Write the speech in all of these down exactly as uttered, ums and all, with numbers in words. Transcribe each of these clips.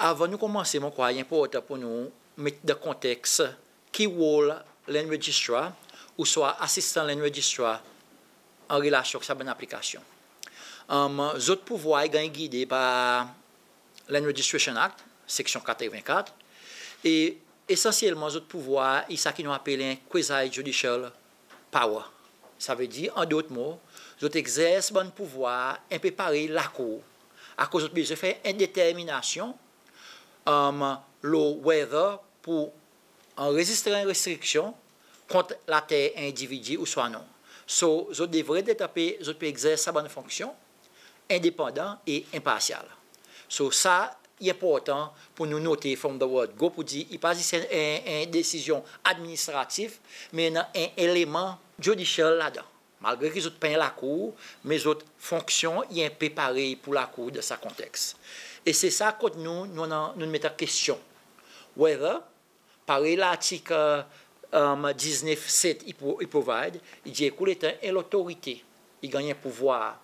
Avan nou konmanse, mon krwar i enportan pour nou met dan konteks ki rol Land Registrar ouswa Asistan Land Registrar an relasyon ek sa bann aplikasyon. Zot pouvwar i ganny gide par Land Registration Act, seksyon katreven kat, e esansyelman zot pouvwar i sa ki nou apel en quasi-judicial power. Savedir, an dot mo, zot egzers bann pouvwar en pe parey lakour, akoz zot bezwen fer en determinasyon lo whether pour anrezistre en restriksyon kont later en endividi ouswa non. So, zot devret en pe, zot pe egzers sa bann fonksyon endepandan e enparsyal. So, sa i enportan pour nou note from the word go, pour dir i pa zis en, en, en desizyon administratif, me i annan en eleman judicial ladan. Malgre ki zot pa en lakour, me zot fonksyon i en pe parey pour lakour dan sa konteks. E se sa kot nou, nou, nou met an kestyon. Whether, parey lartik diznef set i provide, i dir kou letan en lotorite i ganny en pouvwar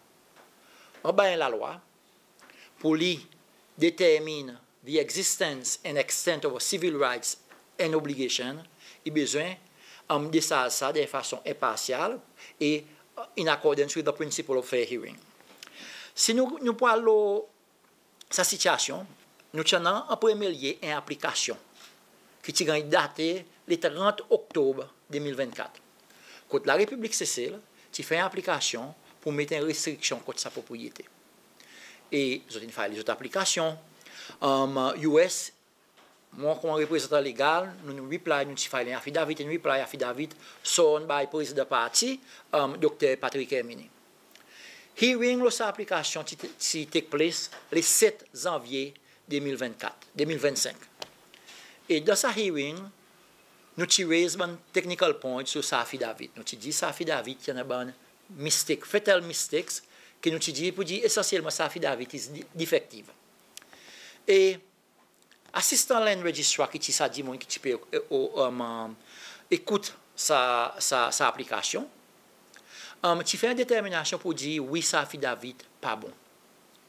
anba en lalwa pour li determine the existence and extent of a civil rights and obligation, i bezwen desarz sa dan en fason enparsyal e in accordance with the principle of fair hearing. Si nou, nou pou al lo sa sitiasyon, nou ti annan an premye lye en aplikasyon ki ti ganny date le trant Oktob de mil vennkat, kot Larepiblik Sesel ti fer en aplikasyon pour met en restriksyon kont sa propriyete. E zot in file zot aplikasyon. US, mwan konman reprezantan legal, nou, nou reply, nou ti file en affidavit, en reply affidavit, sworn by Prezidan Parti, Dokter Patrick Herminie. Hearing lo sa aplikasyon ti, ti take place le set Zanvye de mil vennkat, de mil vennsenk. E dan sa hearing, nou ti raise bann technical points lo sa affidavit. Nou ti dir sa affidavit i annan bann mistake, fatal mistakes, ki nou ti dir pour dir esansyelman sa affidavit is di-, defective. E Asistan Land Registrar ki ti sa dimoun ki ti pe, e, o, ekout sa, sa, sa aplikasyon, ti fer en determinasyon pour dir wi, sa affidavit pa bon.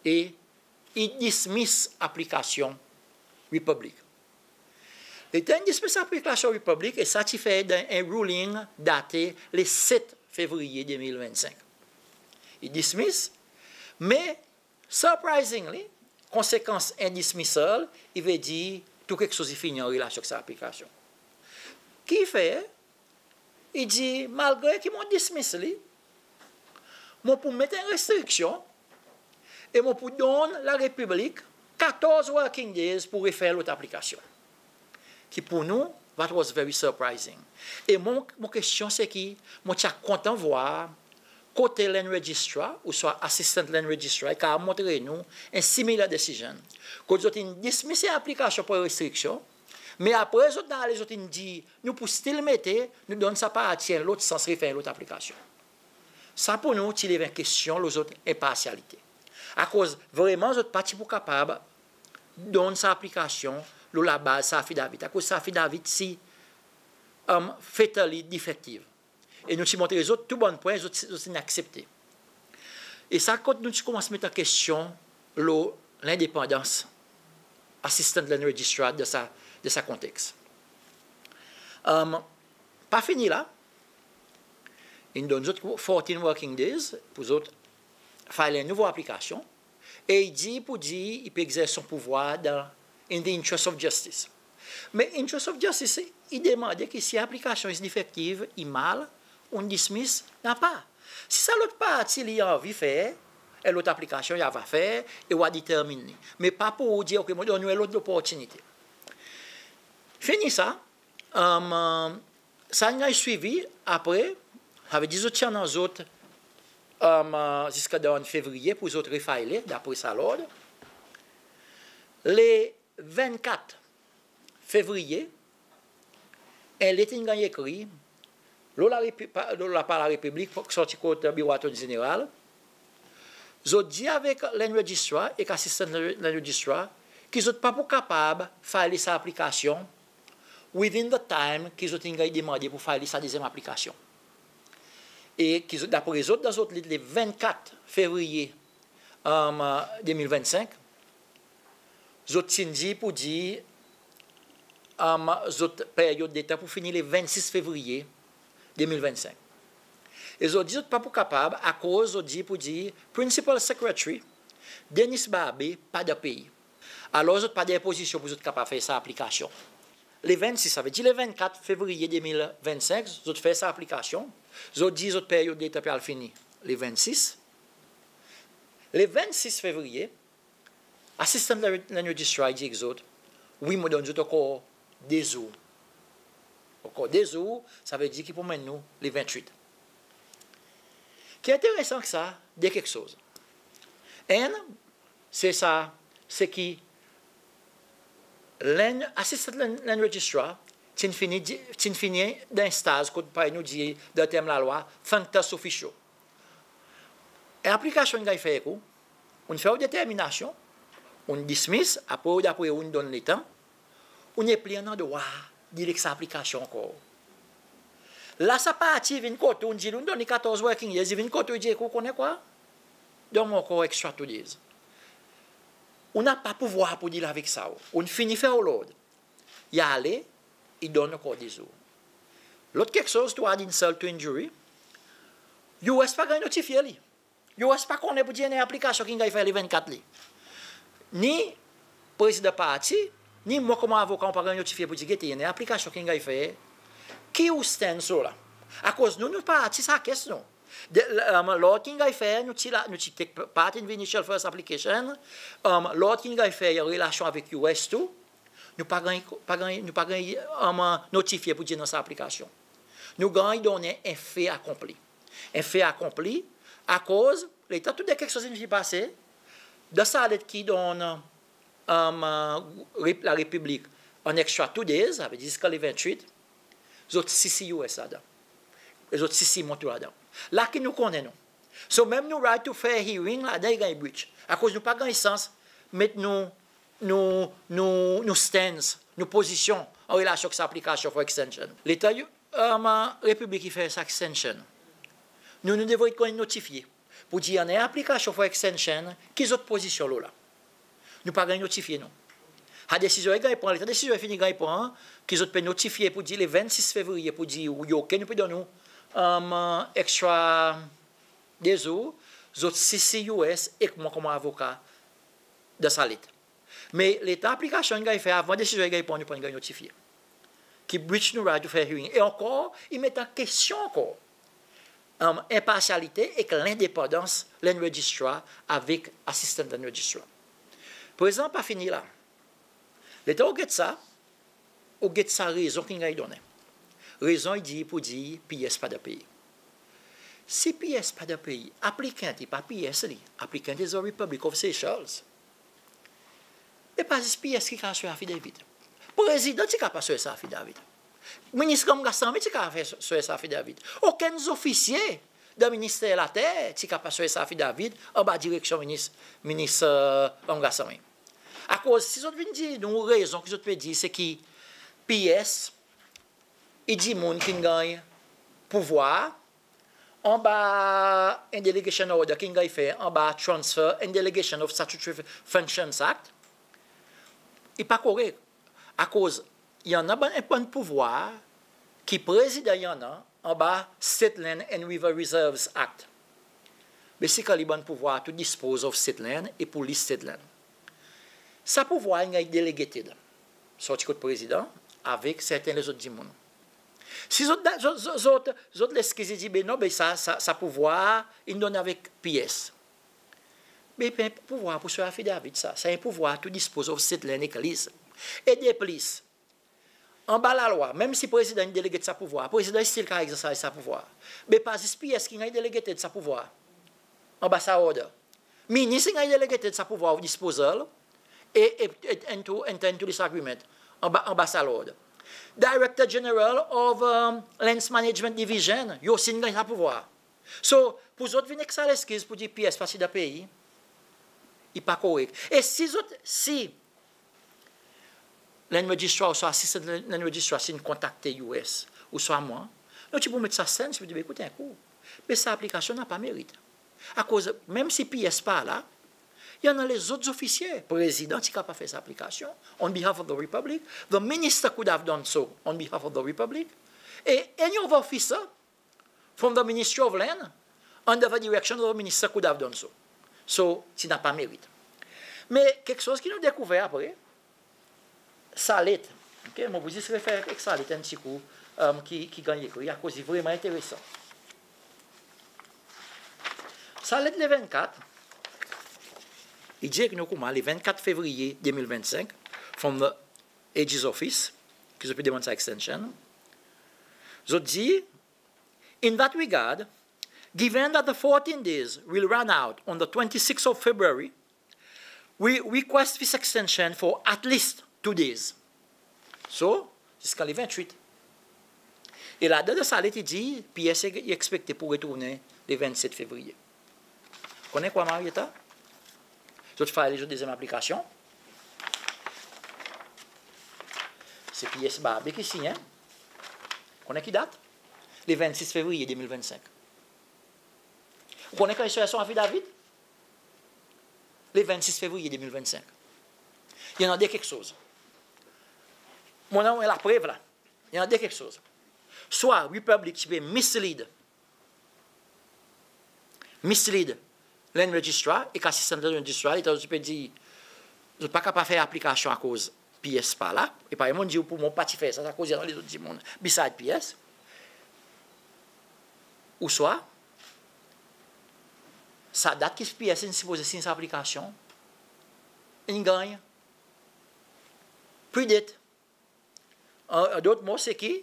E i dismiss aplikasyon Republic. Letan i dismiss aplikasyon Republic, e sa ti fer dan en ruling date le set Fevriye de mil vennsenk. I dismiss, me surprisingly, konsekans en dismissal, i vedir tou keksoz i fini an relasyon ek sa aplikasyon. Ki i fer? I dir, malgre ki mon dismiss li, mon pou met en restriksyon e mon pou donn Larepiblik katorz working days pour refer lot aplikasyon. Ki pour nou, that was very surprising. E mon, mon kestyon se ki, mon ti a kontan vwar kote Land Registrar ouswa Assistant Land Registrar i kapab montre nou en similar decision, kot zot in dismiss aplikasyon pour restriksyon, me apre zot in ale, zot in dir, nou pou still mete, nou donn sa parti en lot sans refer en lot aplikasyon. Sa pour nou ti lev en kestyon lo zot enparsyalite. Akoz vreman zot pa ti pou kapab donn sa aplikasyon lo labaz sa affidavit. Akoz sa affidavit ti, um, fatally defective. E nou ti montre zot tou bann pwen, zot, zot in aksepte. E sa kot nou ti konmans met an kestyon lo lendepandans Assistant Land Registrar dan sa, dan sa konteks. Um, pa fini la, in donn zot fourteen working days pour zot file en nouvo aplikasyon, e i dir pour dir i pe egzers son pouvwar dan, in the interest of justice. Me interest of justice, i demande ki si aplikasyon is defective, i mal, ou'n dismiss, napa. Si sa lot parti li anvi fer en lot aplikasyon, i ava fer, e ou a determine li. Me pa pour ou dir, ok, mon donn ou en lot loportinite. Fini sa, um, sa in ganny swivi apre, savedir zot ti annan zot, um, ziska dan Fevriye pour zot refile, dapre sa lord. Le vennkat Fevriye, en let in ganny ekri lo Larepi-, pa, lo la, par Larepiblik, sorti kot Biro Attorney Zeneral. Zot dir avek Land Registrar ek Assistant Land Registrar ki zot pa pou kapab file sa aplikasyon within the time ki zot in ganny demande pour file sa dezyenm aplikasyon. E ki zot, dapre zot, dan zot let le vennkat Fevriye, um, de mil vennsenk, Zot ti'n dir poudir, am, zot peryod letan pou fini le vennsis Fevriye de mil vennsenk. E zot dir zot pa pou kapab akoz zot dir poudir Principal Secretary Denis Barbe pa dan pei. Alor zot pa dan en pozisyon pour zot kapab fer sa aplikasyon. Le vennsis, savedir le vennkat Fevriye de mil vennsenk, zot fer sa aplikasyon. Zot dir zot peryod letan pe al fini le vennsis. Le vennsis Fevriye, Assistant Land Registrar i dir ek zot, wi, mon donn zot ankor de zour. Ankor de zour, savedir ki pou anmenn nou le venntwit. Ki enteresan ki sa, de keksoz. Enn, se sa, se ki Land, Assistant Land, Land Registrar ti'n fini, ti'n fini dan en staz kot, parey nou dir dan term Lalwa, functus officio. En aplikasyon in ganny fer ek ou, ou'n fer ou determinasyon, ou'n dismiss, apre ou, dapre ou, ou'n donn letan, ou nepli an drwa deal ek sa aplikasyon ankor. La sa parti i vin kot ou, ou'n dir li ou'n donn li katorz working days, i vin kot ou, i dir ek ou, konnen kwa? Donn mwan ankor extra two days. Ou napa pouvwar pour deal avek sa. Ou'n fini fer ou lord. I ale, i donn ankor de zour. Lot keksoz, to add insult to injury, US pa ganny notifye li. US pa konnen poudir i annan en aplikasyon ki'n ganny fer le vennkat li. Ni prezidan parti, ni mwan konman avoka, ou pa ganny notifye poudir gete, i annan en aplikasyon ki'n ganny fer. Ki ou stance lo la? Akoz nou, nou parti sa case nou. De, um, lord ki'n ganny fer, nou ti la, nou ti take part in the initial first application. Um, lord ki'n ganny fer i an relasyon avek US tou. Nou pa ganny, pa ganny, nou pa ganny, um, notifye poudir i annan sa aplikasyon. Nou ganny donnen en fait accompli. En fait accompli, akoz letan tou de keksoz in fini pase, dan sa let ki donn, um, Rep-, Larepiblik an extra two days, savedir ziska le venntwit, zot sisi US ladan. E zot sisi mwan tou ladan. La ki nou konnen nou. So, menm nou right to fair hearing ladan i ganny breach. Akoz nou pa ganny sans met nou, nou, nou, nou stance, nou pozisyon an relasyon ek sa aplikasyon for extension. Letan, um, Repiblik i fer sa extension, nou, nou devret ganny notifye poudir i annan en aplikasyon for extension, ki zot pozisyon lo la? Nou pa ganny notifye, non. Sa desizyon i ganny pran, letan desizyon i fini ganny pran, ki zot pe notifye poudir le vennsis Fevriye, poudir wi, OK, nou pe donn ou, um, extra de zour, zot sisi US ek mwan konman avoka dan sa let. Me letan aplikasyon in ganny fer, avan desizyon in ganny pran, nou pa'n ganny notifye. Ki breach nou right to fair hearing. E ankor, i met an kestyon ankor, um, enparsyalite ek lendepandans Land Registrar avek Assistant Land Registrar. Prezan pa fini la. Letan ou get sa, ou get sa rezon ki'n ganny donnen. Rezon i dir poudir PS pa dan pei. Si PS pa dan pei, applicant i pa PS li, applicant is the Republic of Seychelles. E pa zis PS ki kapab swear affidavit. Prezidan ti kapab swear sa affidavit. Minis Ramgoolasamy ti kapab fer, swear sa affidavit. Okenn zofisye dan Minister Later ti kapab swear sa affidavit anba direksyon Minis, Minis, e, Ramgoolasamy. Akoz si zot vin dir nou rezon ki zot pe dir se ki PS i dimoun ki'n ganny pouvwar anba en delegation order ki'n ganny fer anba Transfer and Delegation of Statutory Functions Act, i pa korek. Akoz i annan bann, bann pouvwar ki Prezidan i annan anba State Land and River Reserves Act. Basically, bann pouvwar to dispose of state land e pou lease state land. Sa pouvwar in ganny delegated, sorti kot Prezidan avek serten lezot dimoun. Si zot, zot, zot, zot, zot leskiz i dir, be non, be sa, sa, sa pouvwar in donn avek PS. Be i pa en pouvwar pou swear affidavit sa. Sa en pouvwar to dispose of state land ek lease. E de plis, anba Lalwa, menm si Prezidan in delegate sa pouvwar, Prezidan i still kapab egzersise sa pouvwar. Be pa zis PS ki'n ganny delegated sa pouvwar anba sa order. Minis in ganny delegated sa pouvwar of disposal e, e, e, and to enter into this agreement anba, anba sa lord. Director General of, um, Lands Management Division, i osi in ganny sa pouvwar. So, pour zot vin ek sa leskiz pour dir PS pa ti dan pei, i pa korek. E si zot, si Land Registrar ouswa Assistant Land Registrar ti'n kontakte US ouswa mwan, nou ti pou met sa stance, pou dir, be ekout en kou, be sa aplikasyon napa merit. Akoz menm si PS pa la, I annan lezot zofisye. Prezidan ti kapab fer sa aplikasyon on behalf of the Republic. The minister could have done so on behalf of the Republic. E any other officer from the Ministry of Land under the direction of the minister could have done so. So, ti napa merit. Me keksoz ki nou dekouver apre, sa let, ok, mon pou zis refer ek sa let en pti kou, um, ki, ki ganny ekri, akoz i vreman enteresan. Sa let le vennkat, i dir ek nou koumsa, le vennkat fevriye de mil vennsenk, from the A G's office, ki zot pe demann sa extension. Zot dir, "In that regard, given that the fourteen days will run out on the twenty-sixth of February, we request this extension for at least two days." So, ziska le vennwit. E ladan dan sa let i dir, P S i ekspekte pou retournen le vennset fevriye. Konnen kwa, Marietta? Zot file zot dezyenm aplikasyon. Se P S Barbe ki sinyen. Konnen ki dat? Le vennsis fevriye de mil vennsenk. Ou konnen kan i sot son afidavit? Le vennsis fevriye de mil vennsenk. I annan de keksoz. Mon annan laprev la. I annan de keksoz. Swa Republic ti pe mislead, mislead Land Registrar, e ki Assistant Land Registrar, letan zot ti pe dir, zot pa kapab fer aplikasyon akoz P S pa la. E parey mon'n dir ou, pou mwan pa ti fer sa, akoz i annan lezot dimoun beside P S. Ouswa, sa dat ki P S in sipoze siny sa aplikasyon, in ganny predated. An, an dot mo, se ki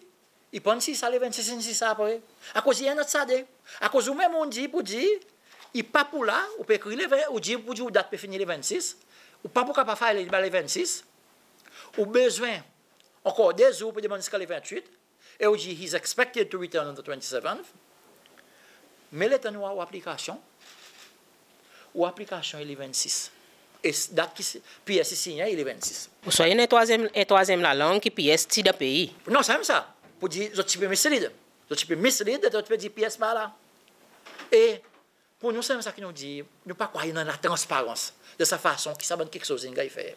i pa'n siny sa le vennsis, in siny sa apre. Akoz i annan sa de. Akoz ou menm ou'n dir pou dir, i pa pou la, ou pe ekri le ven, ou dir pou dir ou dat pe fini le vennsis, ou pa pou kapab file li le vennsis, ou bezwen ankor de zour pou demann ziska le vennwit, e ou dir, "He's expected to return on the twenty-seventh." Me letan nou war ou aplikasyon, ou aplikasyon i le vennsis. E s-, dat ki s-, P S i sinyen i le vennsis. Ouswa i annan en trwazyenm, en trwazyenm lalang ki P S ti dan pei. Non, sanmenm sa. Pou dir, zot ti pe mislead. Zot ti pe mislead, zot pe dir P S pa la. E pou nou, sanmenm sa ki nou dir, nou pa krwar i annan latransparans dan sa fason ki sa bann keksoz in ganny fer.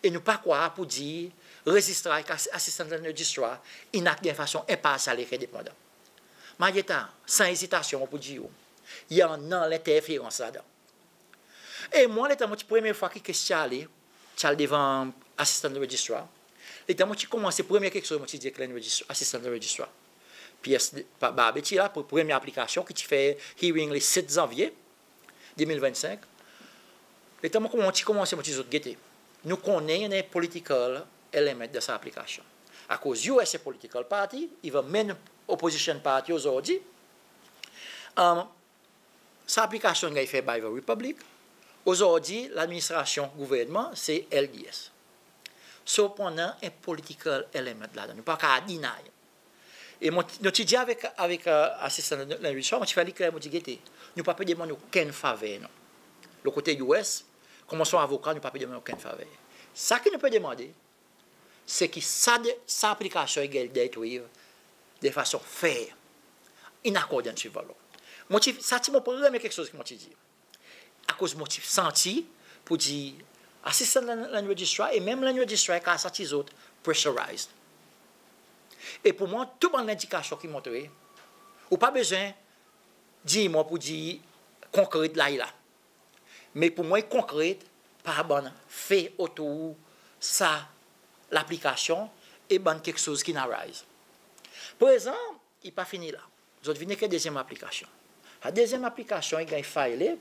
E nou pa krwar pou dir Registrar ek Assistant Land Registrar in act dan en fason enparsyal ek endepandan. Marietta, san ezitasyon, mon pou dir ou, i annan lenterferans ladan. E mwan, letan mon ti, premye fwa ki kes ti ale, ti al devan Assistant Registrar, letan mon ti konmanse, premye keksoz mon ti dir ek Land Registrar, Assistant Registrar, P S, pa, Barbe ti la, pou premye aplikasyon ki ti fer hearing le set zanvye de mil vennsenk. Letan mon konman, ti konmanse, mon ti dir zot, gete, nou konnen i annan en political element dan sa aplikasyon. Akoz U S en political party, i the main opposition party ozordi. Um, sa aplikasyon in ganny fer by the Republic. Ozordi, ladministrasyon gouvernman se L D S. So, pou annan en political element ladan, nou pa kapab deny. E mon, nou ti dir avek, avek, e, Assistant Land Registrar, mon ti fer li kler, mon dir, gete, nou pa pe demann okenn faver, non. Lo kote U S, konman son avoka, nou pa pe demann okenn faver. Sa ki nou pe demande, se ki sa de, sa aplikasyon i ganny dealt with de fason fair, in accordance with the law. Mon ti, sa ti mon premye keksoz ki mon ti dir. Akoz mon ti santi pou dir Assistant Land, Land Registrar, e menm Land Registrar i santi zot pressurized. E pou mwan, tou bann lendikasyon ki montre, ou pa bezwen dir mwan pou dir konkret la i la. Me pou mwan, i konkret par bann fe otour sa laplikasyon e bann keksoz ki'n arise. Prezan, i pa fini la. Zot vin ek en dezyenm aplikasyon. Sa dezyenm aplikasyon i ganny file,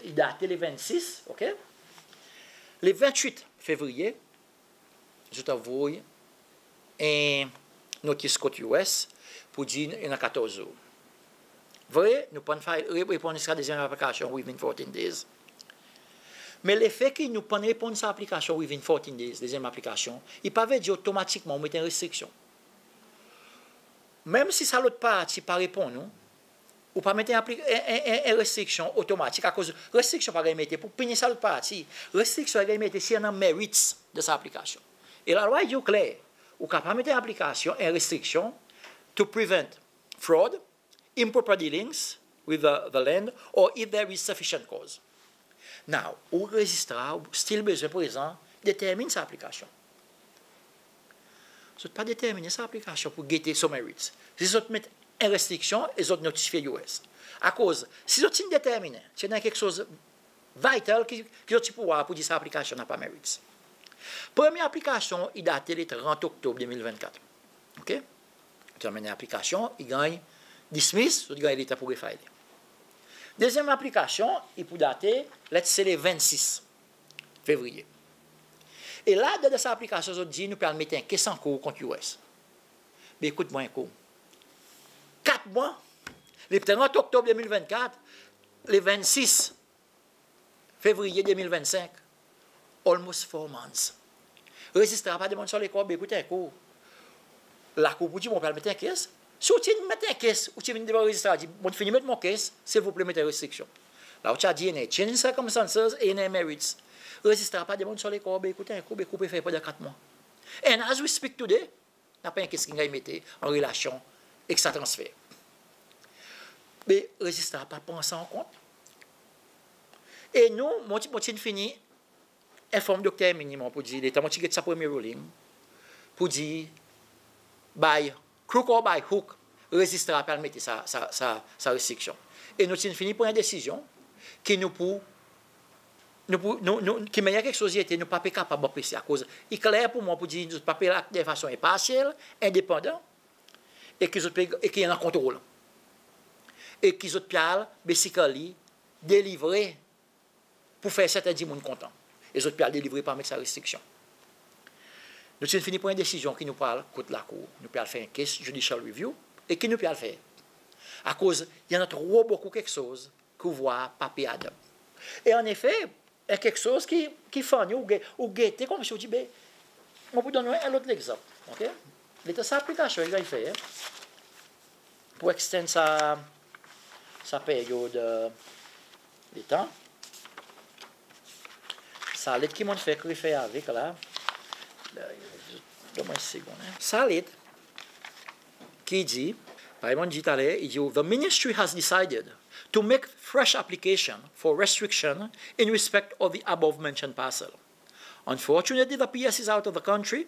i date le vennsis, ok? Le vennwit fevriye, zot anvoy en notis kot U S pou dir i annan katorz zour. Vre, nou pa'n file, re-, reponn ziska dezyenm aplikasyon within fourteen days. Me lefe ki nou pa'n reponn sa aplikasyon within fourteen days, dezyenm aplikasyon, i pa vedir otomatikman ou met en restriksyon. Menm si sa lot parti pa reponn ou, ou pa met en apli-, en, en, en, en restriksyon otomatik, akoz restriksyon pa ganny mete pou pini sa lot parti. Restriksyon i ganny mete si i annan merits dan sa aplikasyon. E lalwa i dir ou kler, ou kapab met en aplikasyon, en restriksyon, to prevent fraud, improper dealings with the, the land, or if there is sufficient cause. Now, ou rezistrar, ou still bezwen prezan determin sa aplikasyon. Zot pa determinen sa aplikasyon pour gete son merits. Si zot met en restriksyon e zot notifye U S. Akoz, si zot ti'n determinen, ti annan keksoz vital ki, ki zot ti pou war pour dir sa aplikasyon napa merits. Premye aplikasyon i date le trant Oktob de mil vennkat. OK? Zot anmenn aplikasyon, i ganny dismiss, zot ganny letan pour refile. Dezyenm aplikasyon, i pou date, let's say, le vennsis Fevriye. E la, dan sa aplikasyon, zot dir nou pe al met en kes ankour kont U S. Be ekout mwan en kou. Kat mwan, le trant Oktob de mil vennkat, le vennsis Fevriye de mil vennsenk, almost four months. Rezistrar pa demann son lekor, be ekout en kou. Lakour pou dir, mon pe al met en kes. Si ou ti'n met en kes, ou ti vin devan rezistrar, dir, mon fini met mon kes, silvouple met en restriksyon. La ou ti a dir, in a change circumstances e in a merits. Rezistrar pa demann son lekor, be ekout en kou, be kou pe fer pandan kat mwan. And as we speak today, napa en kes ki'n ganny mete an relasyon ek sa transfer. Be rezistrar pa pran sa an kont. E nou, mon ti, mon ti'n fini enform Dokter Herminie mwan pour dir, letan mon ti get sa premye ruling, pour dir, by crook or by hook, rezistrar pe al mete sa, sa, sa, sa restriksyon. E nou ti'n fini pran en desizyon ki nou pou, nou pou, nou, nou, ki mannyer keksoz i ete, nou pa pe kapab anpese, akoz i kler pour mwan pour dir nou pa pe al act de fason enparsyal, endepandan, e ki zot pe, e ki i annan kontrol. E ki zot pe al, basically, delivre pour fer serten dimoun kontan. E zot pe al delivre par met sa restriksyon. Nou ti'n fini pran en desizyon ki nou pe al kot lakour, nou pe al fer en kes judicial review, e ki nou pe al fer. Akoz i annan tro bokou keksoz ki ou vwar pa pe add up. E annefe, en keksoz ki, ki funny, ou ge-, ou gete konmsi ou dir, be, mon pou donn ou en lot legzanp, OK? Letan sa aplikasyon i ganny fer, pour extend sa, sa peryod, e, letan. Sa let ki mon'n fer refer avek la. Donn mwan en segonn, en. Sa let ki dir, parey mon'n dir taler, i dir, "The ministry has decided to make fresh application for restriction in respect of the above mentioned parcel. Unfortunately, the P S is out of the country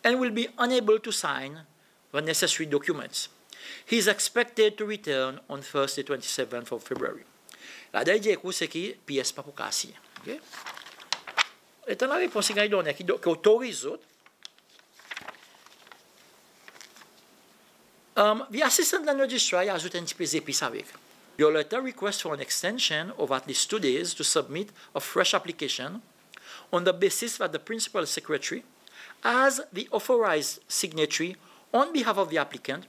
and will be unable to sign the necessary documents. He is expected to return on Thursday, twenty-seventh of February." Ladan i dir en kou se ki P S pa pou kapab sinyen. OK? Letan larepons i ganny donnen ki do-, ki otoriz zot, um, the Assistant Land Registrar i azout en pti pe zepis avek. "Your letter request for an extension of at least two days to submit a fresh application on the basis that the Principal Secretary, as the authorized signatory on behalf of the applicant,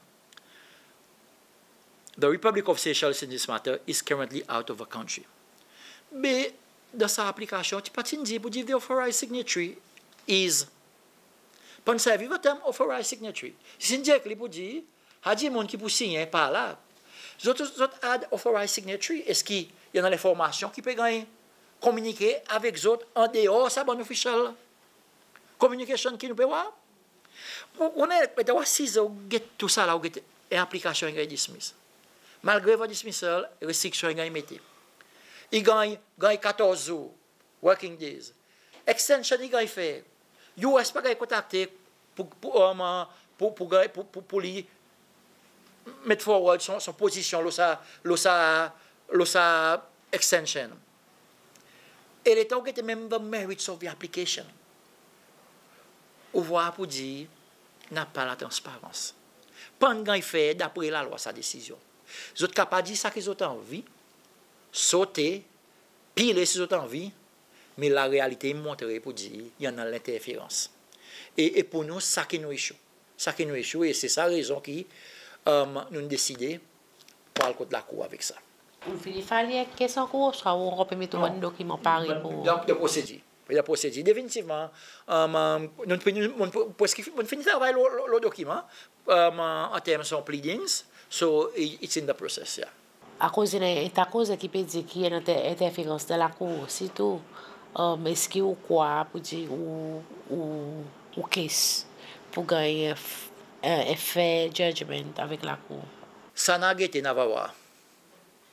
the Republic of Seychelles in this matter, is currently out of the country." Be dan sa aplikasyon, ti pa ti'n dir pour dir the authorized signatory is. Pa'n servi sa term authorized signatory. Si ti'n dir ek li pour dir, sa dimoun ki pou sinyen pa la. Zot, zot add authorized signatory, eski i annan lenformasyon ki pe ganny kominike avek zot an deor sa bann official communication ki nou pe war? Ou, ou konnen, letan ou asize, ou get tou sa la, ou get en aplikasyon i ganny dismiss. Malgre i dismiss, restriksyon i ganny mete. I ganny, ganny katorz zour, working days. Extension i ganny fer. U S pa ganny kontakte pour, pour, um, pour, pour ganny, pour, pour, pour li met forward son, son pozisyon lo sa, lo sa, lo sa extension. E letan ou gete menm the merits of the application, ou vwar pour dir napa latransparans. Pa'n ganny fer dapre lalwa sa desizyon. Zot kapab dir sa ki zot anvi, sote, pile si zot anvi, me larealite i montre pour dir i annan lenterferans. E, e pour nou, sa ki nou issue. Sa ki nou issue, e se sa rezon ki, um, nou'n deside pour al kot lakour avek sa. Ou'n fini file en kes ankour, ouswa ou ankor pe met ou bann dokiman pare pour... Dan, dan prosedir. Dan prosedir, definitivman, um, um, nou, nou, nou, nou preski, nou'n fini travay lo, lo, lo dokiman, um, an term son pleadings, so i, it's in the process, yeah. Akoz i annan, i annan koze ki pe dir ki i annan enterferans dan lakour, sirtou, um, eski ou krwar pour dir ou, ou, ou case pou ganny en f-, en, en fair judgment avek lakour? Sa nou a gete, nou a war.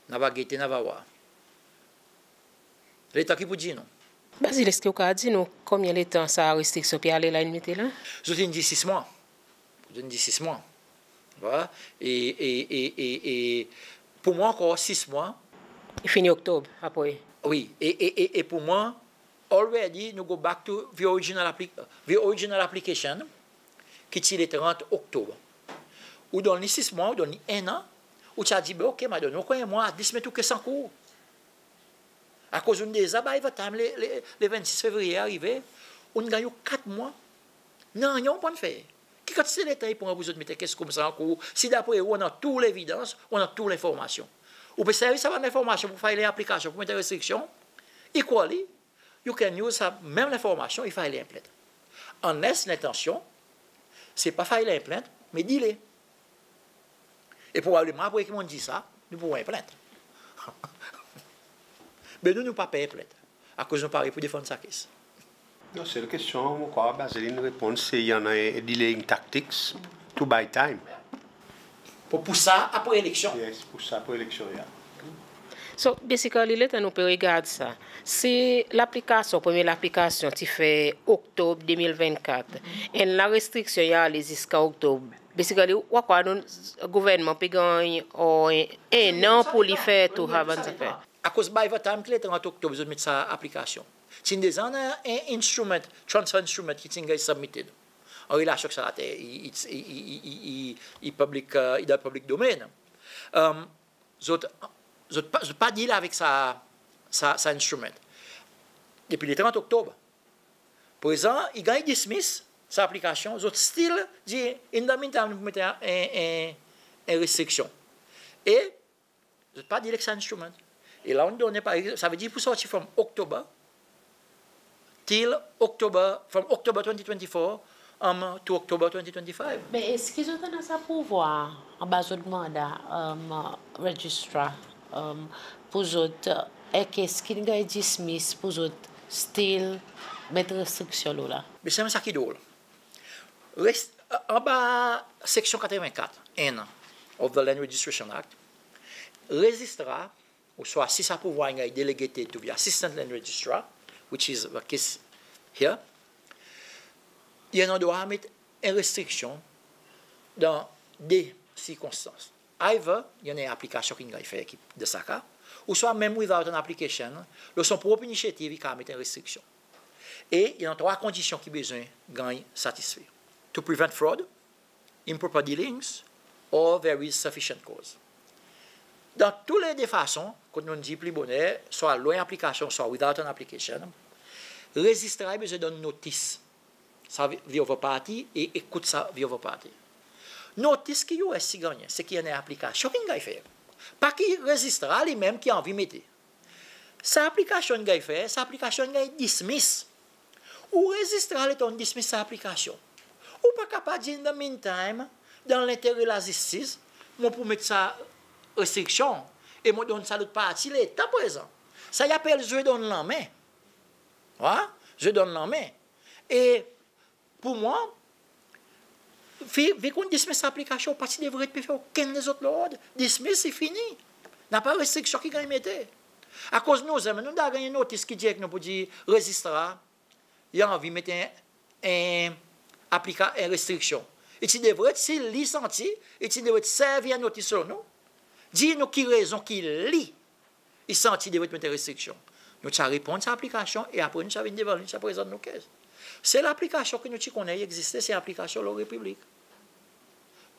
Nou a gete, nou a war. Letan ki pou dir nou. Bazil, eski ou kapab dir nou konbyen letan sa restriksyon pe ale la in mete la? Zot in dir sis mwan. Zot in dir sis mwan. Vwala. E, e, e, e, e pour mwan ankor sis mwan. I fini Oktob apre. Wi. E, e, e, e pour mwan, already nou go back to the original, appli the original application ki ti le trant Oktob. Ou donn li sis mwan, ou donn li en an, ou ti a dir, be ok, mon a donn ou ankor en mwan, at least met ou kes ankour. Akoz ou'n deza, by the time le, le, le vennsis Fevriye arive, ou'n ganny ou kat mwan. Nanryen ou pa'n fer. Ki kantite letan i pran pour zot met en kes koumsa ankour, si dapre ou annan tou levidans, ou annan tou lenformasyon? Ou pe servi sa bann lenformasyon pour file en aplikasyon pour met en restriksyon. Equally, you can use sa menm lenformasyon e file en plent. Unless lentansyon se pa file en plent, me delay. E probableman apre ki mon'n dir sa, nou pou war en plent. Me nou, nou pa per plent. Akoz nou pare pour defann sa kes. Non, sel kestyon mon krwar Bazil in reponn, se i annan en delaying tactics to buy time. Pour, pour sa apre eleksyon. Yes, pour sa apre eleksyon, ya. So, basically, letan nou pe regard sa, si laplikasyon, premye laplikasyon ti fer Oktob de mil vennkat, e la restriksyon i ale ziska Oktob, basically, ou a krwar nou, gouvernman pe ganny, o, en, en an pour li fer tou sa bann zafer. Akoz by the time ki le trant Oktob zot met sa aplikasyon, ti'n deza annan en instrument, transfer instrument ki ti'n ganny submitted an relasyon ek sa later, i, i, i public, uh, i dan public domain. Um, zot, zot pa, zot pa deal avek sa, sa, sa instrument depi le trant Oktob. Prezan, i ganny dismiss sa aplikasyon, zot still dir, in the meantime, nou pou met en, en, en restriksyon. E zot pa deal ek sa instrument. E la ou'n donnen, par egzanp, sa vedir pour sorti from October till October, from October twenty twenty-four, um, to October twenty twenty-five. Me eski zot annan sa pouvwar anba zot manda, um, Registrar, um, pour zot, uh, en kes ki'n ganny dismiss, pour zot still met restriksyon lo la? Me se menm sa ki drol. Rest, anba seksyon katreven kat en of the Land Registration Act, Registrar, ouswa si sa pouvwar in ganny delegated to the Assistant Land Registrar, which is the case here, i annan drwa met en restriksyon dan de sirkonstans. Either i annan en aplikasyon ki'n ganny fer ki, dan sa ka, ouswa menm without an application, lo son prop inisyativ i kapab met en restriksyon. E i annan trwa kondisyon ki bezwen ganny satisfe. To prevent fraud, improper dealings, or there is sufficient cause. Dan tou le de fason, kot nou'n dir pli boner, swa lo en aplikasyon, swa without an application, Registrar i bezwen donn notis sa the other party e ekout sa the other party. Notis ki U S ti gannyen, se ki i annan en aplikasyon ki'n ganny fer. Pa ki Registrar li menm ki anvi mete. Sa aplikasyon in ganny fer, sa aplikasyon in ganny dismiss. Ou Registrar, letan ou'n dismiss sa aplikasyon, ou pa kapab dir, in the meantime, dan lentere lazistis, mon pou met sa restriksyon e mon donn sa lot parti letan prezan. Sa i apel zwe donn lanmen. Wa? Zwe donn lanmen. E pour mwan, vi, vi ki ou'n dismiss sa aplikasyon, ou pa ti devret pe fer okenn lezot lord. Dismiss, i fini. Napa restriksyon ki ganny mete. Akoz nou zanmen nou'n deza ganny notis ki dir ek nou pour dir Registrar i anvi met en, en aplika, en restriksyon. I ti devret, si li santi, i ti devret servi en notis lo nou, dir nou ki rezon ki li i santi i devret met en restriksyon. Nou ti a reponn sa aplikasyon e apre nou ti a vin devan li, nou ti a prezant nou kes. Sel aplikasyon ki nou ti konnen i egziste, se aplikasyon lo Repiblik.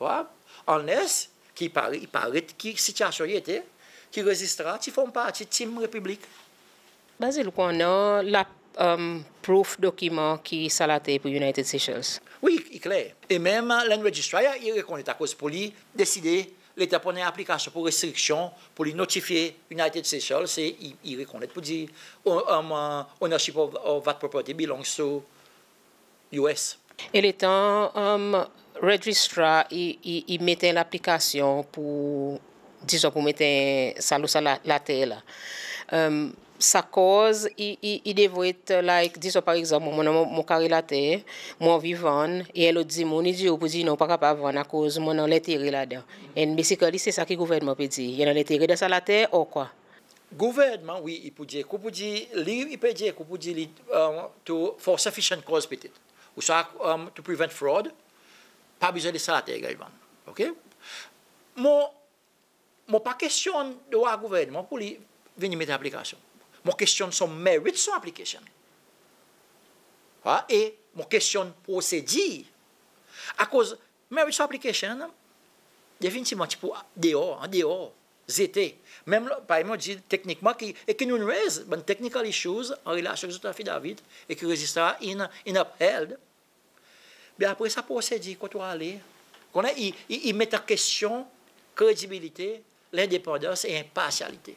Wa? Unless ki i pare, i paret ki sitiyasyon i ete, ki Registrar ti form parti tim Repiblik. Bazil, ou konnen la, um, proof dokiman ki sa later i pour United Seychelles? Wi, i kler. E menm Land Registrar i rekonnet, akoz pour li deside letan pour annan aplikasyon pour restriksyon, pour li notifye United Seychelles, se i, i rekonnet pour dir, o-, um, uh, ownership of, of that property belongs to U S. E letan, um, Registrar i, i, i met en laplikasyon pour, dizon, pour met en sa lo sa la, later la, um, sa koz i, i, i devret, like, dizon par egzanp, mon, mon, mon kare later, mon anvi vann, e en lot dimoun i dir ou pour dir non, ou pa kapab vann akoz mon annan lentere ladan. And basically se sa ki gouvernman pe dir, i annan lentere dan sa later, or kwa? Gouvernman, wi, i pou dir ek ou pou dir li, i pe dir ek ou pou dir li, um, to, for sufficient cause petet. Ouswa, um, to prevent fraud, pa bezwen les sa later ganny vann. OK? Mon, mon pa kestyonn drwa gouvernman pour li vini met aplikasyon. Mon kestyonn son merit son application. Ha? E mon kestyonn prosedir. Akoz merit son application, definitivman, ti pou deor, an deor, zete. Menm, parey mon dir, teknikman, ki, e ki nou'n raise bann technical issues an relasyon ek zot affidavit, e ki rezistrar in, in upheld. Be apre sa, prosedir kot ou ale. Konnen i, i, i met an kestyon kredibilite, lendepandans e enparsyalite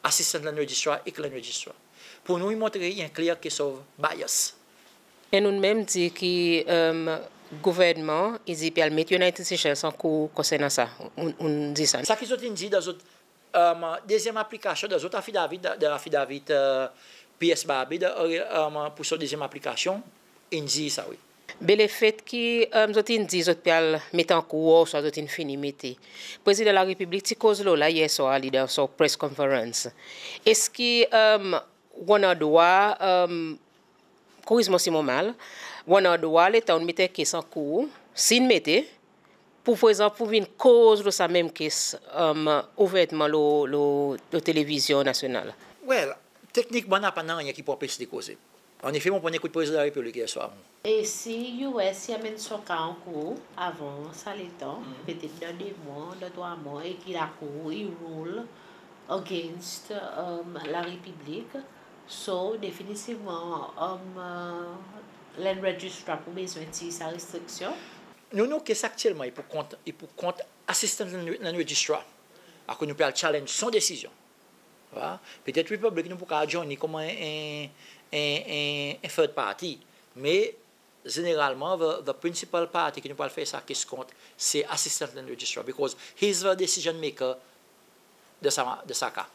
Assistant Land Registrar ek Land Registrar. Pour nou, i montre i en clear case of bias. E nou'n menm dir ki, um, gouvernman i dir pe al met United Seychelles ankour konsernan sa. Ou'n, ou'n dir sa. Sa ki zot in dir dan zot, um, dezyenm aplikasyon, dan zot affidavit, dan, dan affidavit, uh, P S Barbey, dan, um, pour son dezyenm aplikasyon, in dir sa, wi. Be lefet ki, um, zot in dir zot pe al met ankour, ouswa zot in fini mete, Prezidan Larepiblik ti koz lo la yer swar li dan son press conference. Eski, um, ou annan drwa, um, koriz mwan si mon mal, ou annan drwa letan ou'n met en case ankour, si in mete, pour prezan pour vin koz lo sa menm case, um, ouvertman lo, lo, lo televizyon nasyonal? Well, teknikman, napa nanryen ki pou anpes li koze. Annefe, mon pran ekout Prezidan Larepiblik yer swar. E si U S i anmenn son ka ankour avan sa letan, petet dan de mwan, dan trwa mwan, e ki lakour i rule against, um, Larepiblik, so, definitivman, um, uh, Land Registrar pou bezwen tir sa restriksyon. Nou, nou case aktyelman, i pou kont, i pou kont Assistant Land, Land Registrar. Akoz nou pe al challenge son desizyon. Petet Republic nou pou kapab join li konman en, en, en, en third party. Me zeneralman, the, the principal party ki nou pou al fer sa case kont, se Assistant Land Registrar, because he's the decision maker de sa, de sa ka.